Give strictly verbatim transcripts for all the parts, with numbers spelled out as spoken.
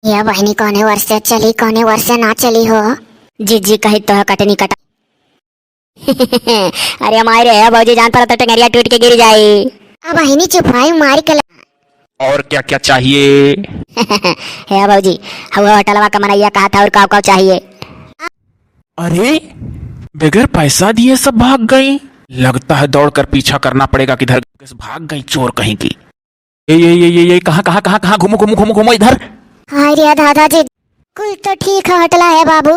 या बहिनी, कौने वर्ष से चली, कौने वर्ष से ना चली हो? जीजी कही तो है कटनी कटा। अरे माई रे, हे भौजी, जान पड़ा तो टंगरिया टूट के गिर जाई। अब बहिनी चुप भाई, मारी के ल- और क्या क्या चाहिए? हे भौजी, हवा होटलवा का मनैया कहा था, और काव काव चाहिए? अरे, बगैर पैसा दिए सब भाग गई। लगता है दौड़ कर पीछा करना पड़ेगा, किधर से भाग गई चोर कहीं की। ये, ये, ये, ये, ये, कहाँ, कहाँ, कहाँ, कहाँ? घूमो, घूमो, घूमो, घूमो इधर। हाय रे दादा जी, कुल तो ठीक है होटला है बाबू,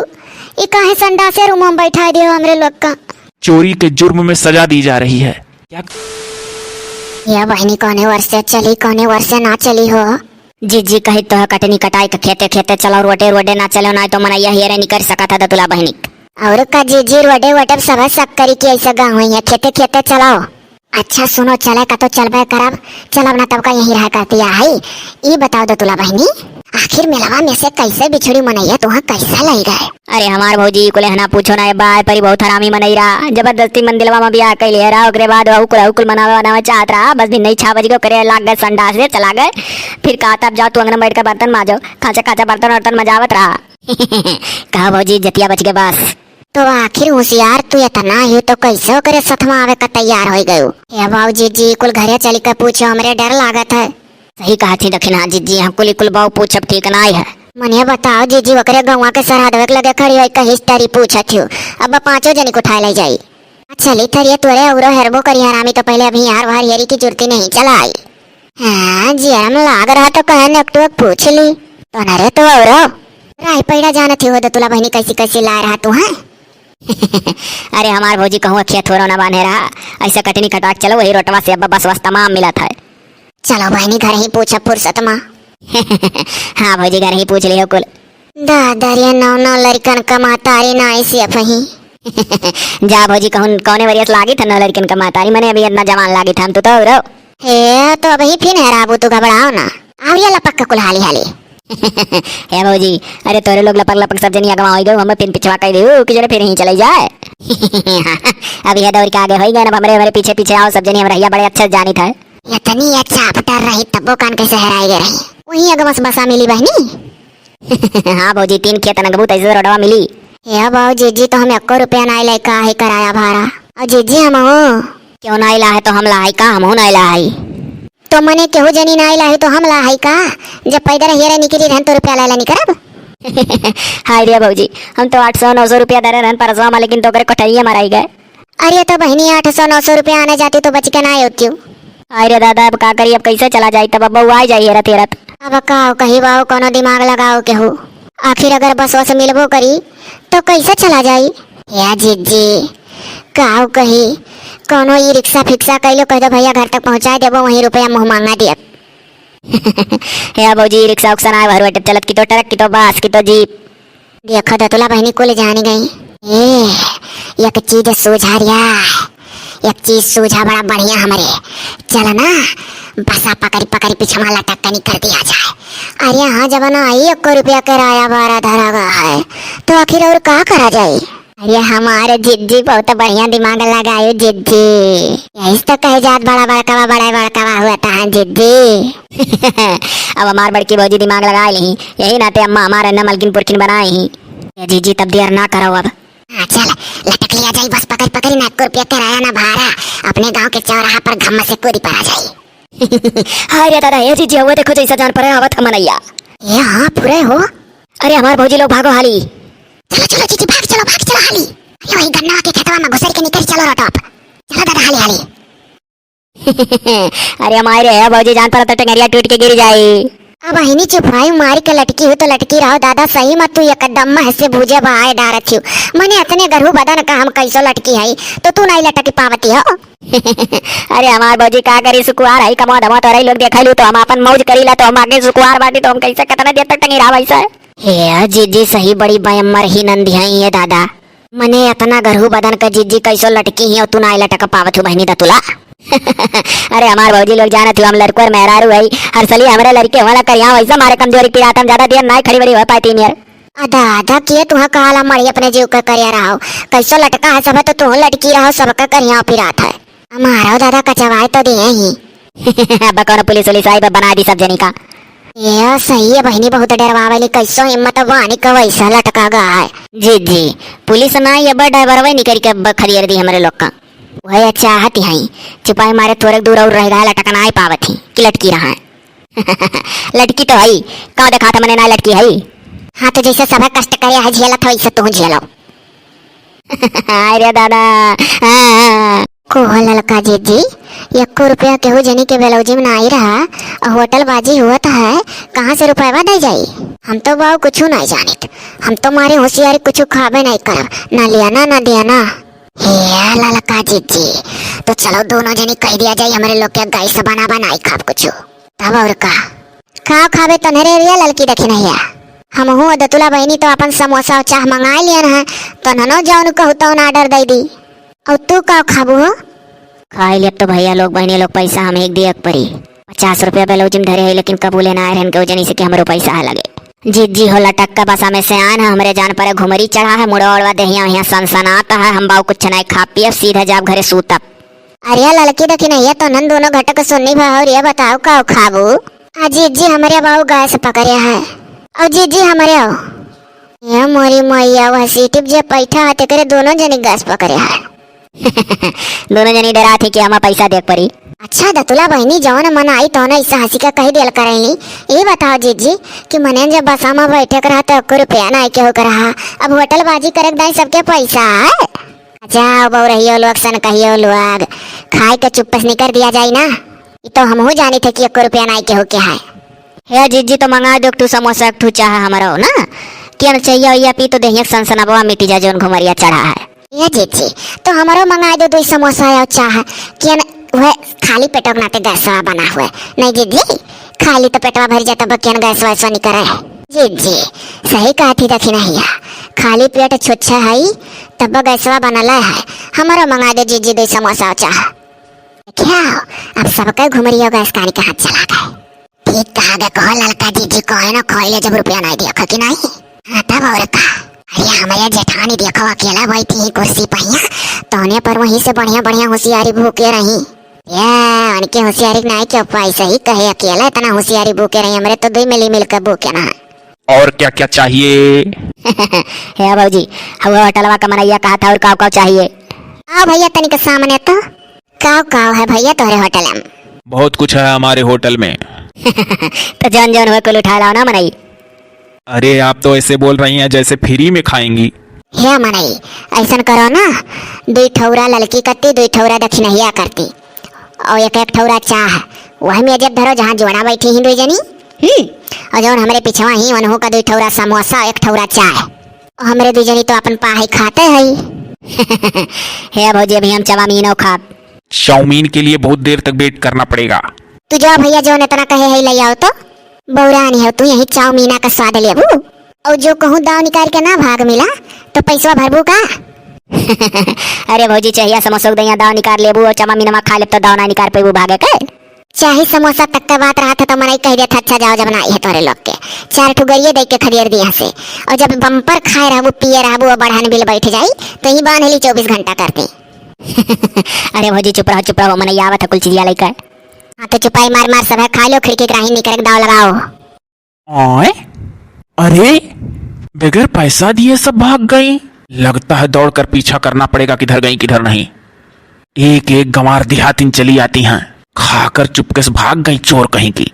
ई काहे संडासे रूम में बैठा दियो हमरे लोग का? चोरी के जुर्म में सजा दी जा रही है। क्या? या बहिनी, कौने वर्ष से चली, कौने वर्ष से ना चली हो? जीजी कही तो है कटनी कटाई के खेते खेते चलो, रोडे रोडे ना चलो, ना तो मनैया हेरे निकल सकत है दतुला बहिनी। और का जीजी, रोडे वोडे सब है, सब करी के ऐसे गाँव हुई है, खेते खेते चलो। अच्छा सुनो, चले का तो चलबे करब, चलब ना तब का यहीं रह करती है। ई बताओ दतुला बहिनी, आखिर मेलवा में से कैसे बिछड़ी मनैया तुहाँ कैसे लई गए? अरे हमार भौजी, कुले हना पूछो ना, ए बाय परी बहुत हरामी मनई रहा, जबरदस्ती मंदिलवा में बियाह कैले रहा, ओकरे बाद वहू कुल, वहू कुल मनावे, मनावे चाहत रहा, बस दिन नहीं छह बज गए, ओकरे लाग गए संडास से चला गए। फिर कहा तब जाओ तू अंगन में बैठ के बर्तन माजो, खांचा खांचा बर्तन वर्तन मजावत रहा। कहा भौजी, इज्जतिया बच गए बस। तो आखिर होशियार तू इतना ही तो कैसे ओकरे सथवा आवे का तैयार हो गयो? हे बाऊ जीजी, कुल घरे चली के पूछो, हमरे डर लागत है। सही कहा थी दखिना जीजी, हम कुली कुल बाऊ पूछब ठीक नाई है। मने बताओ जीजी, ओकरे गौवा के सरहदवे के लगे खड़ी होई कहिस तरी पूछत हियो। अब पाँचों जनी को उठाए ले जाई। चली तरिया तोरे औरो हेरबो करी हरामी, तो पहले अभी यार वार हेरी की जुर्ती नहीं चलाई। हाँ, जियरा में लाग रहा तो कहे न एक टूक पूछ ली। तो न रे तो औरो। राई पैड़ा जानत ही हो दतुला बहिनी कैसी कैसी लाए रहा तू, हाँ? अरे हमार भौजी कहूँ अखिया थोरो ना बांधे रहा। ऐसे कटनी कटाक चलो वही रोटवा से अब बस बस तमाम मिलत है। चलो बहिनी घर ही पूछब फुर्सत मा। हाँ भौजी घर ही पूछ लियो कुल। दादा रे नौ नौ लड़कन का मातारी ना ऐसे अपही। जा भौजी कहूँ कौने वरियस लागी था नौ लड़कन का मातारी, मने अभी इतना जवान लागी था हम तो, तो औरो। हे, तो अबही फिन हेराबू, तू घबराओ ना। आव ये लपक के कुल हाली हाली। हे भौजी, अरे तोरे लोग लपक लपक सब जनी अगवा होई गयो, हमें फिन पिछवा कह देऊ कि जने फिर ही चले जाए। अब ये दौड़ के आगे होई गए ना, हमरे, हमरे पीछे पीछे आओ सब जनी, हम रहिया बड़े अच्छे जानी था। इतनी अच्छा अवतार रही तब्बो कान कैसे हेराई गए रही। वही अगवा से बसा मिली बहनी। हाँ भौजी, तीन खेत नगबू तैसे रोडवा मिली। हे बाऊ जीजी, तो हम एको रुपया नाई लेके आहे किराया भाड़ा। और जीजी हम हो। क्यों नाई ला है तो हम ला है का, हम हो नाई ला है। तो मने केहू जनी नाई ला है तो हम ला है का? जब पैदल हेरे निकली रहन तो रुपया लाला निकरब। हाय रे भौजी, हम तो आठ सौ नौ सौ रुपया दरे रहन परसवा मा, लेकिन तो ओकरे कोठरिया मा रह गए। अरे तो बहिनी, आठ सौ नौ सौ रुपया आने जाती तो बच के ना होती। हाय रे दादा, अब का करी, अब कैसे चला जाई, तब अब बउआ आई जाई हेरत हेरत। अब का कही बाऊ, कोनो दिमाग लगाओ केहू। आखिर अगर बस वस मिलबो करी तो कैसे चला जाई? या जीजी, काऊ कही, कोनो ई रिक्शा फिक्सा कैलो कह दो भैया घर तक पहुँचा देबो, वहीं रुपया मुँह मांगा दियब। हे भौजी, रिक्शा उक्सा ना है, भर बैठे चलत की तो ट्रक की तो बस की तो जीप। देखो दतुला बहिनी कुल जानी गई। ए, एक चीज सूझा रिया, एक चीज सूझा बड़ा बढ़िया हमरे। चल ना, बसा पकड़ी पकड़ी पिछवा लटक के निकर दिया जाए। अरे हाँ, जब ना आई एक रुपया किराया भाड़ा धरा गया है, तो आखिर और का करा जाए? अरे हमारे जिज्जी बहुत बढ़िया दिमाग लगायो जिज्जी। यही तो कहे जात बड़ा बड़कावा, बड़ा बड़कावा हुआ था जिज्जी। अब हमार बड़की भौजी दिमाग लगा ली, यही नाते अम्मा हमारे न मलकिन पुरखिन बनाए ही। ए जीजी, तब देर ना करो अब। हाँ, चल, लटक लिया जाई, बस पकड़ पकड़ ना, एक रुपया किराया ना भाड़ा, अपने गांव के चौराहा पर घम्म से कूदी पड़ा जाई। हाय रे दादा, ए जीजी, वो देखो जैसा जान पड़े आवत है मनैया। ए हाँ, पूरे हो। अरे हमार भौजी लोग भागो हाली। चलो, चलो जीजी, भाग चलो, भाग चलो हाली। अरे वही गन्ना के खेतवा में घुसर के निकल चलो रोटो अब। चलो दादा, हाली हाली। अरे माई रे, भौजी जान पड़ा तो टंगरिया टूट के गिर जाई। अब अहिनी चुप भाई, मारी के लटकी हो तो लटकी रहो दादा, सही मत तू एकदम महसे भूजे बहाए डारत हो। मने अतने गरहू बदन का हम कैसो लटकी है, तो तू नहीं लटकी पावती हो। अरे हमार भौजी का करी, सुकुआर है, कमो धमो तोरे लोग देखाई लू तो हम अपन मौज करी ला, तो हम आगे सुकुआर बाटी तो हम कैसे कितना देर तक टंगी रहा वैसे? हे जीजी, सही बड़ी बयम्मर ही नंदी है ये दादा। मने अतना गरहू बदन का जीजी कैसो लटकी ही और तू ना लटक पावत हूँ बहनी दतुला। अरे हमार भौजी लोग जानत हो हम लड़कुअर मेहरारू है, हर सली हमरे लड़के वाला करिया वैसा मारे कमजोरी पिरात हम ज्यादा देर ना खड़ी बड़ी हो पाती नियर। अदा अदा किए तुहा काला मरी अपने जीव के करिया रहो, कैसो लटका है सब तो तू लटकी रहो सबका करिया पिरात है। हमारो दादा कचवाए तो दिए ही। अब कौन पुलिस उलिस आई बना दी सब जनी का। ए, सही है बहिनी, बहुत डरवावेली, कैसो हिम्मत बानी का वैसा लटका गा है। जी, जी, पुलिस ना, ये बड़ ड्राइवर वही निकल के ब-, खदेड़ दी हमरे लोग का। वही चाहत ही, चुपाई मारे थोड़े दूर और रह गया, लटक नाई पावत ही कि लटकी रहा है। लटकी तो हई, का देखा था मने ना लटकी हई। हाँ, तो जैसे सब कष्ट करे है, झेलत हो, वैसे तू झेलो। अरे दादा, हाँ। को हो ललका जीजी, एको रुपया केहू जनी के ब्लाउज में ना आई रहा, और होटल बाजी हुअत है, कहाँ से रुपया दे जाई? हम तो बाऊ कुछ नहीं जानित, हम तो मारे होशियारी कुछ खाबे नहीं करब, ना लियाना ना दियाना। हे ललका जीजी, तो चलो दोनों जनी कह दिया जाए, हमरे लोग के गैस बना बनाई खाब कुछ। तब और का? का खाबे तन्हरे रिया ललकी दखिनहिया? हमहू दतुला बहिनी तो अपन समोसा और चाह मंगाए लियन है, तन्हनो जौन कहू तौन order दे दी। और तू का खाबू हो? खाई लेब तो भैया लोग बहिनी लोग पैसा हम एक दिए परी। पचास रुपया ब्लाउज में धरे है, लेकिन कबूले ना रहन के वजह से कि हमरो पैसा है लगे। जीजी हो लटक के बसा में से आन है, हमरे जान पर घुमरी चढ़ा है, मुड़वा उड़वा देहिया वहिया सनसनात है, हम बाऊ कुछ नहीं खा पियब, सीधा जाब घरे सूतब। अरे ललकी दखिनहिया, तो नन दोनों घटक सुन्नी भा और ये बताओ का खाबू? आ जीजी हमरे बाऊ गैस पकड़े है। और जीजी हमरे हो। ये मोरी मैया, वह सीटी पे जे बैठा है तेकरे दोनों जनी गैस पकड़े है। दोनों जनी डरात ही कि हमा पैसा देख परी। अच्छा दतुला बहिनी, जौन मन आई तौन ऐसा हंसी का कही दियल करेली। ये बताओ जीजी कि मने जब बसा में बैठे के रहा तो एको रुपया ना आई केहू के रहा, अब होटल बाजी करे के दाई सबके पैसा है। जाओ बउरहियो लोग सन कहियो लोग, खाए के चुप्पे से निकर दिया जाई ना। ई तो हमहू जानी थे कि एको रुपया नाई केहू के है। हे जीजी, तो मंगा दो एक ठू समोसा, एक ठू चाह हमरो ना। कियन चाहिए या पी तो देहिया के सनसनबवा मिटी जा जौन घुमरिया चढ़ा है। ये जीजी, तो हमरो मंगा दो दुई समोसा और चाह। कियन वह खाली पेटों के नाते गैसवा बना हुए। नहीं जीजी, खाली तो पेटवा भर जाता बकियन गैस वैसवा निकरे है। जीजी, सही कहा थी दखिनहिया, खाली पेट छुच्छे हई, तब गैसवा बनल है। हमरो मंगा दे जीजी दुई समोसा और चाह। देखियो, अब सबके घुमरियो गैस कानी के हाथ चला गए। ठीक कहा गे कहो ललका जीजी, कहे ना खोइले जब रुपया नहीं दिया कि नहीं। हाँ तब और का। अरे हमारे जेठानी देखो अकेला बैठी ही कुर्सी पहिया, तौने पर वहीं से बढ़िया बढ़िया होशियारी भूके रही। ये उनके होशियारी के नाई के ऊपर ऐसे ही कहे, अकेला इतना होशियारी भूके रही, हमरे तो दुई मिली मिल के भूके ना। और क्या क्या चाहिए? हे भौजी, हवा होटलवा का मनैया कहा था और काव काव चाहिए? आओ भैया तनिक सामने तो। काव काव है भैया तोहरे होटल में? बहुत कुछ है हमारे होटल में। तो जौन जौन हुए कुल उठा लाओ ना मनई। अरे आप तो ऐसे बोल रही हैं जैसे फ्री में खाएंगी। हे मनई, ऐसन करो ना, दुई ठौरा ललकी करती, दुई ठौरा दखिनहिया करती, और एक एक ठौरा चाह, वही में जब धरो जहाँ जोड़ा बैठी ही दुई जनी। हम्म। और जौन हमरे पिछवा ही उन्हों का दुई ठौरा समोसा, एक ठौरा चाह। हमरे दुई जनी तो अपन पाही खाते हई। हे भौजी, अभी हम चाउमीनो खाब। चाउमीन के लिए बहुत देर तक वेट करना पड़ेगा। तू जा भैया, जौन इतना कहे है ले आओ तो। बौरानी हो तू, यही चाउमीना का स्वाद लेबू। और जो कहूँ दाव निकाल के ना भाग मिला तो पैसवा भरबू का? अरे भौजी, चाहिए समोसा उदैया दाव निकाल लेबू और चाउमीनमा खा लेब तो दाव ना निकाल पेबू भागे के। चाहे समोसा तक के बात रहा था तो मनई कह देत, अच्छा जाओ जब ना आई है तोरे लोग के। चार ठो गरिये दे के खदेड़ दिया से। और जब बम्पर खाए रहबू, पिए रहबू और बढ़ान बिल बैठ जाई तो ही बांध ली चौबीस घंटा करती। अरे भौजी चुप रहो, चुप रहो, मनई आवत है कुल चीजिया लेकर। हाँ तो चुपाई मार मार सब है, खा लो, खिड़की के राही निकरे के दाव लगाओ। ओए, अरे, बगैर पैसा दिए सब भाग गई। लगता है दौड़कर पीछा करना पड़ेगा, किधर गई किधर नहीं। एक एक गंवार देहातिन चली आती हैं, खाकर चुपके से भाग गई चोर कहीं की।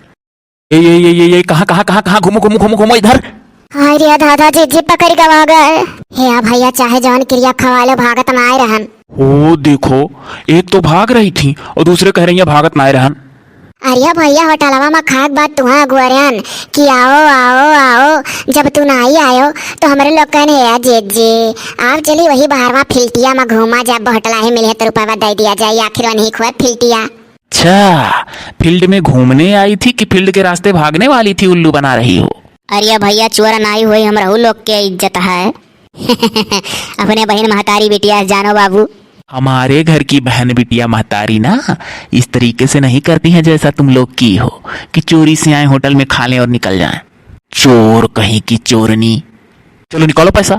ये ये ये ये ये कहाँ कहाँ कहाँ कहाँ घूमो घूमो घूमो घूमो इधर। हाय रे दादा, जीजी पकड़ के भाग गए। हे भैया, चाहे जौन किरिया खवा लो, भागत ना आए रहन। ओ देखो, एक तो भाग रही थी और दूसरे कह रही है भागत ना आए रहन। अरे भैया, होटलवा में खाक बात तुहा अगुअरन कि आओ, आओ, आओ। जब तू नाई आयो, तो हमरे लोग कहने, "हे जीजी, आप चली वही बाहरवा फील्डिया में घूमा जाए, होटला ही मिले तो रुपया दे दिया जाए, आखिर वहीं खुए फील्डिया।" अच्छा, फील्ड में घूमने आई थी कि फील्ड के रास्ते भागने वाली थी, उल्लू बना रही हो? अरे भैया, चोर नाई हुई, हम रहू लोग के इज्जत है। अपने बहिन महतारी बिटिया जानो बाबू। हमारे घर की बहन बिटिया महतारी ना इस तरीके से नहीं करती हैं जैसा तुम लोग की हो कि चोरी से आए होटल में खा लें और निकल जाएं। चोर कहीं की चोरनी। चलो निकालो पैसा।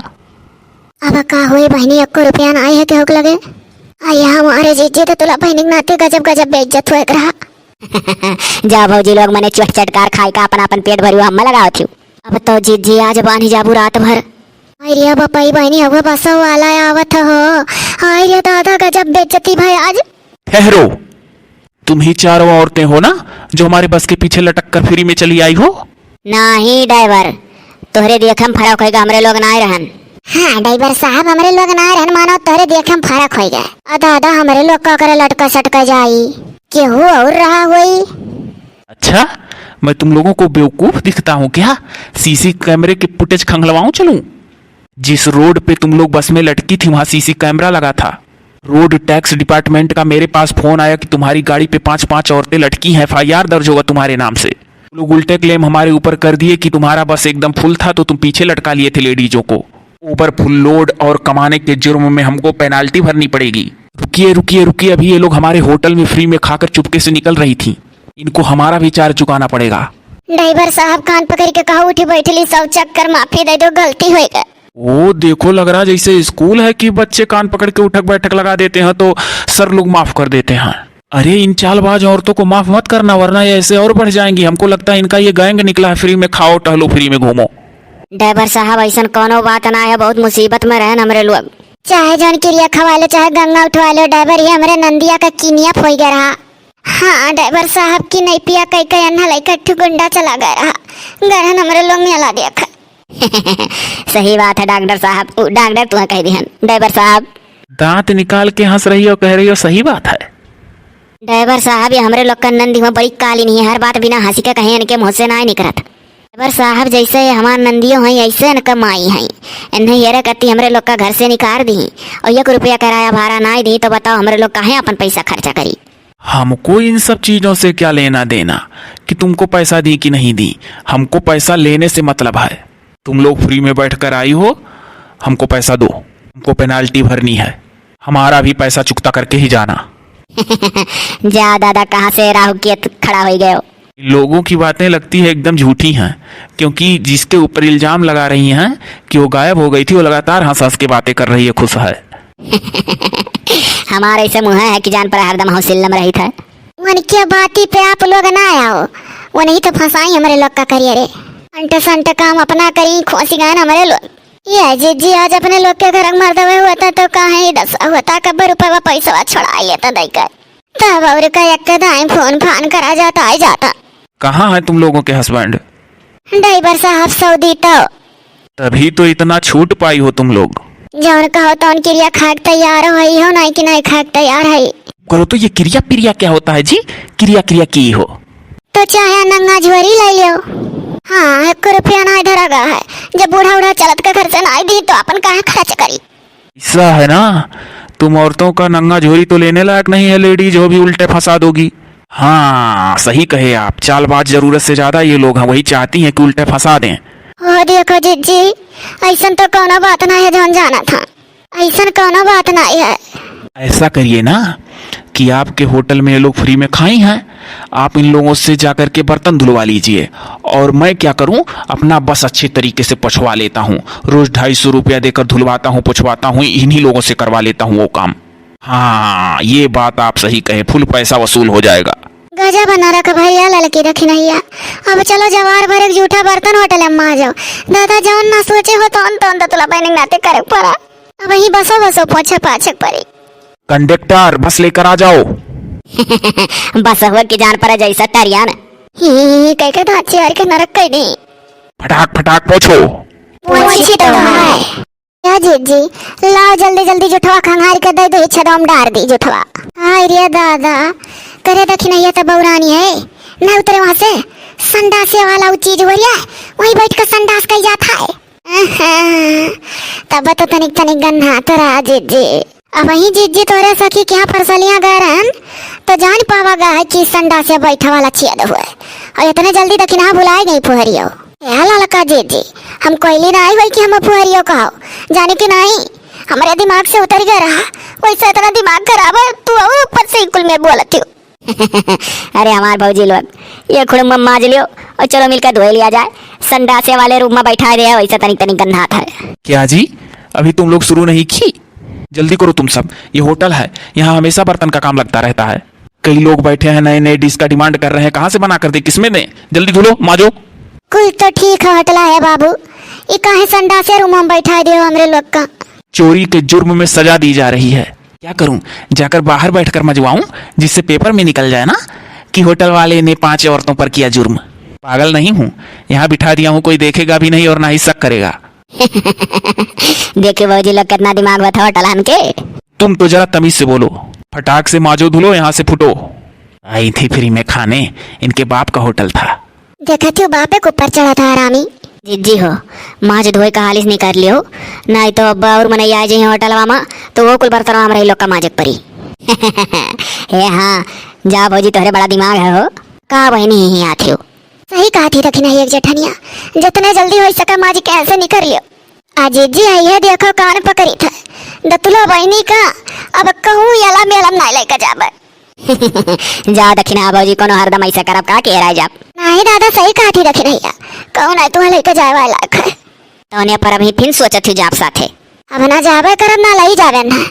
अब का होई बहिनी, एको रुपया ना आई है केहू के लगे। आ यहाँ हमारे जीजी तो तुला बहिनी के नाते गजब गजब बेइज्जत हुए के रहा। जा भौजी लोग, मने चट चटकार खाए का अपन अपन पेट भरियो, हम्मा लगावत हियो। अब तो जिज्जी आज बान्ही जाबू रात भर। अरे बपई बहिनी, अब बसो वाला आवत हो। अरे दादा, गजब बेइज्जती भाई आज। ठहरो, तुम ही चारों औरतें हो ना जो हमारे बस के पीछे लटक कर फ्री में चली आई हो? नहीं ड्राइवर, तोहरे देखे में फर्क होइगा, हमरे लोग नाय रहन। हाँ ड्राइवर साहब, हमरे लोग नाय रहन, मानो तोहरे देखे में फर्क होइगा। अ दादा, हमरे लोग का करे लटका सटका जाई, केहू और रहा होई। अच्छा, मैं तुम लोगों को बेवकूफ दिखता हूँ क्या? सीसी कैमरे के फुटेज खंगलवाऊं चलूं? जिस रोड पे तुम लोग बस में लटकी थी, वहां सीसी कैमरा लगा था। रोड टैक्स डिपार्टमेंट का मेरे पास फोन आया कि तुम्हारी गाड़ी पे पांच पांच औरतें लटकी हैं, एफआईआर दर्ज होगा तुम्हारे नाम से। लोग उल्टे क्लेम हमारे ऊपर कर दिए कि तुम्हारा बस एकदम फुल था, तो तुम पीछे लटका लिए थे लेडीजों को। ओवर फुल लोड और कमाने के जुर्म में हमको पेनाल्टी भरनी पड़ेगी। रुकिए, रुकिए, रुकिए, अभी ये लोग हमारे होटल में फ्री में खाकर चुपके से निकल रही थी। इनको हमारा भी चार्ज चुकाना पड़ेगा। ड्राइवर साहब, कान पकड़ के कहो, उठी बैठली, सब चक्कर माफी दे दो, गलती हो गई। ओ, देखो, लग रहा जैसे स्कूल है कि बच्चे कान पकड़ के उठक बैठक लगा देते हैं तो सर लोग माफ कर देते हैं। अरे, इन चालबाज औरतों को माफ मत करना, वरना ये ऐसे और बढ़ जाएंगी। हमको लगता है इनका ये गैंग निकला है, फ्री में खाओ, टहलो, फ्री में घूमो। ड्राइवर साहब, ऐसन कोनो बात ना है, बहुत मुसीबत में रहन हमरे लोग। चाहे जौन किरिया खवा लो, चाहे गंगा उठवा लो ड्राइवर, ये हमरे नंदिया का किनिया फोई गया रहा। हाँ ड्राइवर साहब, की नहीं पिया कई कई अन्हा लइका, एक ठो गुंडा चला गया रहा, गरहन हमरे लोग मेला देख। सही बात है डॉक्टर साहब, उ, डॉक्टर तुहा कह दिहन ड्राइवर साहब। दांत निकाल के हंस रही हो, कह रही हो सही बात है। ड्राइवर साहब, ये हमरे लोग का नंदी हुआ बड़ी काली नहीं है, हर बात बिना हंसी के कहे इनके मुंह से ना निकलत। ड्राइवर साहब, जैसे ये हमार नंदियो हैं, ऐसे इनका माई हैं। इन्हें ये रकती हमरे लोग का घर से निकाल दी और एक रुपया किराया भाड़ा ना दी, तो बताओ हमरे लोग काहे अपन पैसा खर्चा करी? हमको इन सब चीजों से क्या लेना देना कि तुमको पैसा दी कि नहीं दी, हमको पैसा लेने से मतलब है। तुम लोग फ्री में बैठ कर आई हो, हमको पैसा दो, हमको पेनाल्टी भरनी है, हमारा भी पैसा चुकता करके ही जाना। जा दादा, कहाँ से राहु केतु खड़ा हो गयो? लोगों की बातें लगती है एकदम झूठी हैं, क्योंकि जिसके ऊपर इल्जाम लगा रही हैं कि वो गायब हो गई थी, वो लगातार हंस हंस के बातें कर रही है, खुश है। हमारे ऐसे मुँह है कि जान पर हरदम हौसिल्लम रही था। उनके बाती पे आप लोग ना आओ, वो नहीं तो फंसाई हमरे लोग का करियर है। अंट संट काम अपना करी, खोसी गए हमरे लोग। ये जिज्जी आज अपने लोग के घर मर्दवे हुआ था तो कहाँ ही दस हुआ था, कब्बर रुपया पैसा छोड़ा लेता दई कर। तब और का एक दाई फोन फान करा जाता, आ जाता। कहाँ है तुम लोगों के हस्बैंड? ड्राइवर साहब सऊदी तो। तभी तो इतना छूट पाई हो तुम लोग। जौन कहो तौन किरिया खाए के तैयार हो, ही हो नहीं कि नहीं खाए के तैयार है। करो तो, ये किरिया पिरिया क्या होता है जी? किरिया किरिया की हो? तो चाहे नंगा झोरी ले लियो। हाँ, एक रुपया ना इधर आ गया है। जब बूढ़ा उढ़ा चलत के घर से ना दी तो अपन काहे खर्च करी? ऐसा है ना, तुम औरतों का नंगा झोरी तो लेने लायक नहीं है, लेडीज हो भी उल्टे फंसा दोगी। हाँ, सही कहे आप, चालबाज जरूरत से ज्यादा ये लोग हैं, वही चाहती हैं कि उल्टे फंसा दें। ओ देखो जिज्जी, ऐसन तो कोनो बात ना है जौन जाना था, ऐसन कोनो बात ना है। ऐसा करिए ना कि आपके होटल में ये लोग फ्री में खाई हैं, आप इन लोगों से जाकर के बर्तन धुलवा लीजिए और मैं क्या करूं, अपना बस अच्छे तरीके से पोंछवा लेता हूं। रोज ढाई सौ रुपया देकर धुलवाता हूं, पोंछवाता हूं, इन्हीं लोगों से करवा लेता हूं वो काम। हाँ, ये बात आप सही कहे, फुल पैसा वसूल हो जाएगा। गजब नरक भैया ललकी दखिनैया। अब चलो जवार भर एक जूठा बर्तन होटल में आ जाओ। दादा जौन ना सोचे हो तौन तौन तो तुला बहन नाते करे पड़ा। अब ही बसो बसो पोछे पाछे पड़ी। कंडक्टर, बस लेकर आ जाओ। बस हुआ कि जान पड़े जैसा टरियान। ही, ही, ही, कह के तो अच्छी हर के नरक कह दी। फटाक फटाक पोछो। पोछी तो है। या जिज्जी, लाओ जल्दी जल्दी जुठवा खंगार के दे दे, छेदवा में डार दी जुठवा। हाय रे दादा, करे दखिनैया तो बौरानी है, ना उतरे वहाँ से। संडासे वाला वो चीज हो रहा है, वहीं बैठ के संडास कई जाता है। अहं, तब तो तनिक तनिक गन्ना तो रहा जिज्जी। अब वहीं जिज्जी तोरे सखी के यहाँ परसलियाँ गए रहन, तो जान पावा गा है कि संडासे बैठा वाला छेद हुए। और इतने जल्दी दखिनहा भुलाए गई फुहरियो। ए ललका जिज्जी, हम कोयली ना आई हुई कि हम फुहरियो कहो, जाने कि नहीं, हमारे दिमाग से उतर गया रहा। वैसे इतना दिमाग खराब है, तू और ऊपर से ही कुल में बोलती हो। अरे हमार भौजी लोग, ये खुड़ुम माज लियो और चलो मिलकर धोए लिया जाए। संडासे वाले रूम में बैठा दे, वैसे तनिक तनिक गंधात है। क्या जी, अभी तुम लोग शुरू नहीं की? जल्दी करो तुम सब, ये होटल है, यहाँ हमेशा बर्तन का काम लगता रहता है। कई लोग बैठे हैं, नए नए डिश का डिमांड कर रहे हैं, कहाँ से बना कर दे, किसमें दें? जल्दी धुलो, माजो। कुल तो ठीक है होटला है बाबू, ई काहे संडासे रूम में बैठा दियो हमरे लोग का? चोरी के जुर्म में सजा दी जा रही है। क्या करूं, जाकर बाहर बैठकर मजवाऊं, जिससे पेपर में निकल जाए ना कि होटल वाले ने पांच औरतों पर किया जुर्म। पागल नहीं हूँ, यहाँ बिठा दिया हूँ, कोई देखेगा भी नहीं और ना ही शक करेगा। देखियो भौजी लोग, कितना दिमाग बा होटलहन के। तुम तो जरा तमीज से बोलो, फटाक से माजो धुलो, यहाँ से फुटो। आई थी फ्री में खाने, इनके बाप का होटल था। देखा थियो बापे के ऊपर चढ़ा था हरामी। जिज्जी हो, माज धोए का हालिस निकाल लियो, नहीं तो अब और मनई आ जाए होटलवा में, तो वो कुल बर्तनवा में रही लोग का माजे के परी। हे हाँ, जा भौजी, तोहरे बड़ा दिमाग है हो। का बहिनी ही आथियो? सही कहा थी दखिना एक जेठनिया, जितने जल्दी हो सके माजी के ऐसे निकर लियो। आ जिज्जी आई है, देखो कान पकड़ी था दतुलो बहिनी का, अब कहूँ यलम यलम नहीं लेके जाबे। जा दखिना भौजी, कोनो हरदम ऐसे करब का के राय जाब। नहीं दादा, सही कहा थी दखिनैया, कहूँ नहीं तुम्हें लेके जाए वाला है। तौने पर अभी फिन सोचत ही जाब साथे। अब ना जाबे करब, ना लई जाबे ना।